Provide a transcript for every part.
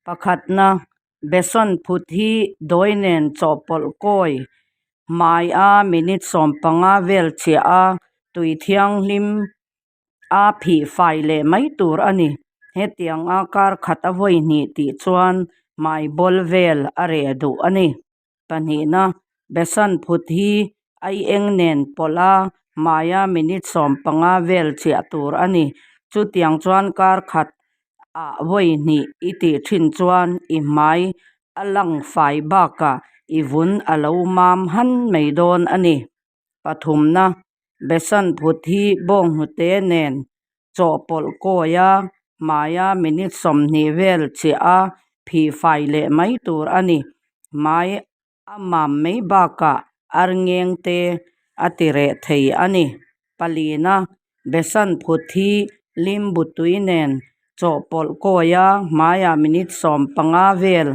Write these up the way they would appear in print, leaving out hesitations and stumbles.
Pakhatna, besan phut hi dawi nen chawhpawlh kawi hmai a minute 15 vel chiah a tui thianghlim a phih fai leh mai tur a ni. Hetiang a kar khat a vawi hnih tih chuan hmai bawl vel a reh duh a ni. Pahnihna, besan phut hi aieng nen pawlh a hmaia minute 15 vel chiah tur a ni. Chutiang chuan kar khat ah vawi hnih i tih thin chuan i hmai a lang fai bakah i vun a lo mam han mai dawn a ni. Pathumna, besan phut hi bawnghnute nen chawhpawlh kawi a hmaia minute 20 vel chiah a phih fai leh mai tur a ni. Hmai a mam mai bakah arngeng te a ti reh thei a ni. Palina, besan phut hi limbu tui nen chawhpawlh kawi a hmaiah minute 15 vel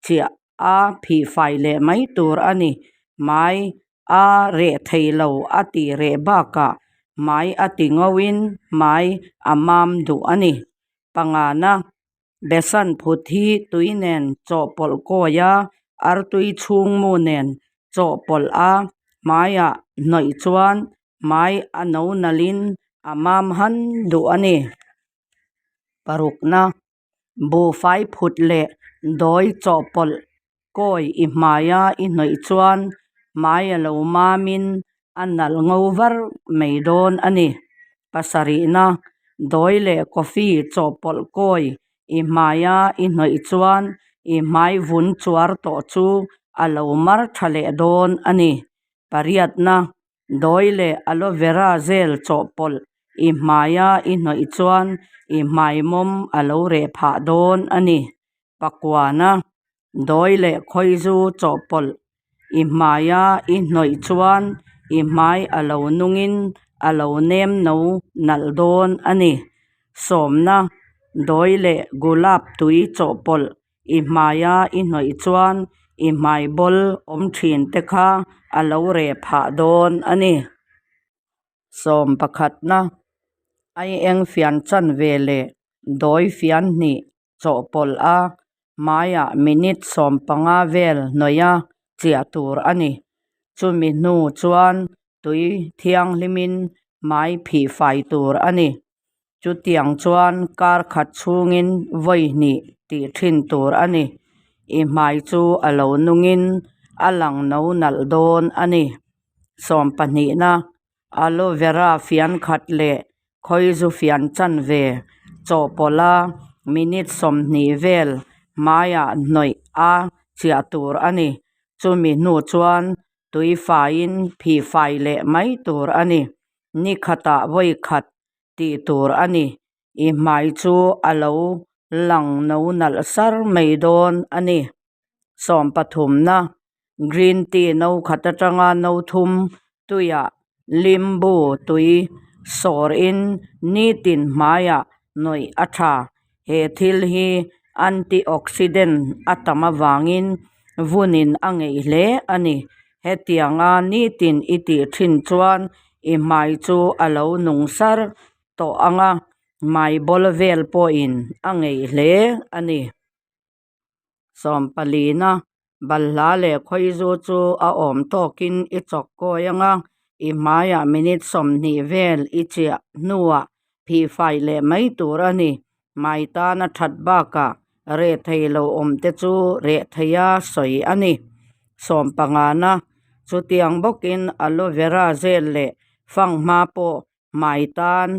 chiah a phih fai leh mai tur a ni. Hmai a reh thei lo a tih reh bakah hmai a ti ngoin hmai a mam duh a ni. Pangana, besan phut hi tui nen chawhpawlh kawi a artui chhungmu nen chawhpawlh a hmaiah hnawih chuan hmai a no nalhin a mam han duh a ni. Parukna, buhfai phut leh dawi chawhpawlh kawi i hmaia i hnawih chuan hmai a lo mamin a nalh ngo var mai dawn a ni. Pasarihna, dawi leh coffee chawhpawlh kawi i hmaia i hnawih chuan i hmai vun chuar tawh chu a lo mar tha leh dawn a ni. Pariatna, dawi leh aloe vera gel chawhpawlh i hmaia i hnawih chuan i hmai mawm a lo reh phah dawn a ni. Pakuana, dawi leh khawizu chawhpawlh i hmaia i hnawih chuan i hmai a lo nungin a lo nem no nalh dawn a ni. Sawmna, dawi leh gulab tui chawhpawlh i hmaia i hnawih chuan i hmai bawl awm thin te kha a lo reh phah dawn a ni. Sawmpakhatna, aieng fian chanve leh dawi fian hnih chawhpawlh a hmaiah minute 15 vel hnawih a chiah tur a ni. Chumi hnu chuan tui thianghlimin hmai phih fai tur a ni. Chutiang chuan kar khat chhungin vawi hnih tih thin tur a ni. I hmai chu a lo nungin a lang no nalh dawn a ni. Sawmpahnihna, aloe vera fian khat leh khawizu fian chanve chawhpawlh a minute 20 vel hmaiah hnawih a chiah tur a ni. Chumi hnu chuan tui faiin phih fai leh mai tur a ni. Ni khatah vawi khat tih tur a ni. I hmai chu a lo lang no nalh sar mai dawn a ni. Sawmpathumna, green tea no khat atanga no thum tuiah limbu tui sawrin nitin hmaiah hnawih a tha. He thil hi antioxidant a tam avangin vunin a ngeih hle a ni. Hetianga nitin i tih thin chuan i hmai chu a lo nung sar tawh anga hmai bawl vel pawhin a ngeih hle a ni. Sawmpalina, balhla leh khawizu chu a awm tawkin i chawk kawi anga i hmaiah minute 20 vel i chiah hnuah phih fai leh mai tur a ni. Hmai tan a that bakah reh thei lo awm te chu reh theia sawi a ni. Sawmpangana, chutiang bawkin aloe vera gel leh fanghma pawh hmai tan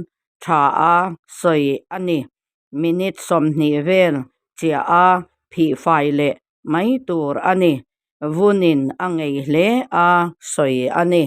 tha a sawi a ni. Minute 20 vel chiah a phih fai leh mai tur a ni. Vunin a ngeih hle a sawi a ni.